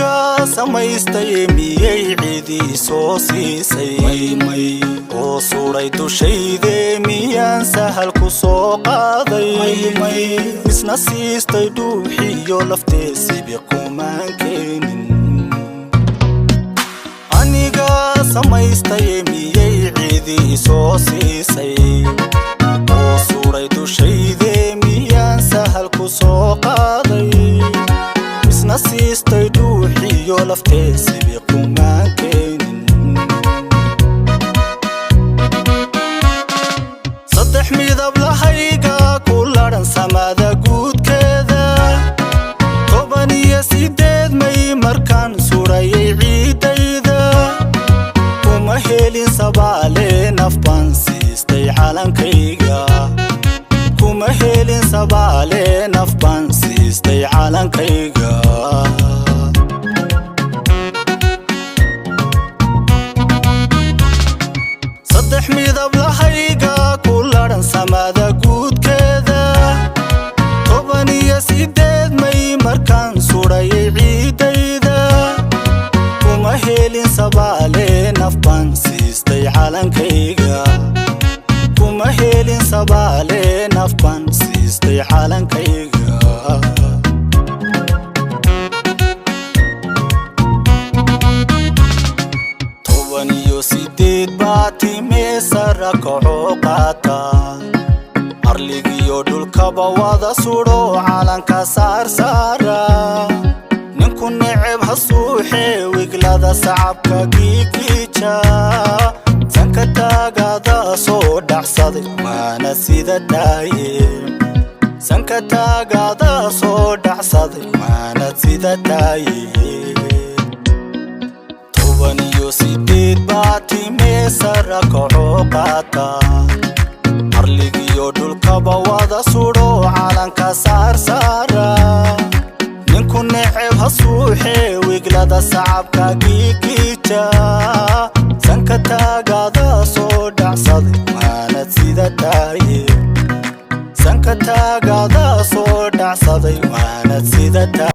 Aniga samaystay, miyay cidii soo siisay? Maymay oo suray dushayde, miyaan sahal ku soo qaaday? Maymay isna siistay dhuuxiyo laftee, sibi kumaan keenin. Aniga samaystay, miyay cidii soo siisay? Oo suray dushayde, miyaan sahal ku soo qaaday? Isna siistay dhuuxiyo laftee, sibi kumaan keenin. Saddex midab lahayga ku ladhan samada guudkeeda, 18 May markaan surayay ciidayda, kuma helin sabaale, naf baan siistay calankayga. Kuma helin sabaale, naf baan siistay calankayga. Saddex midab lahayga ku ladhan samada guudkeeda, 18 May markaan surayay ciidayda, kuma helin sabaale, naf baan siistay calankayga. Kuma helin sabaale, naf baan siistay calankayga. 18 baa timee sara kacoo qaata, arligiyo dhulkaba wada sudho, calanka saarsaara. Ninku neceb ha suuxee, wiglada sacabka giigiija. Sanka taagada soo dhacsaday, waana sida taaye. Sanka taagada soo dhacsaday, waana sida taaye. 18 baa timee sara kacoo qaata, arligiyo dhulkaba wada sudho, calanka saarsaara. Ninku neceb ha suuxee, wiglada sacabka giigiija. Sanka taagada soo dhacsaday, waanad sida taaye. Sanka taagada soo dhacsaday, waanad sida taaye.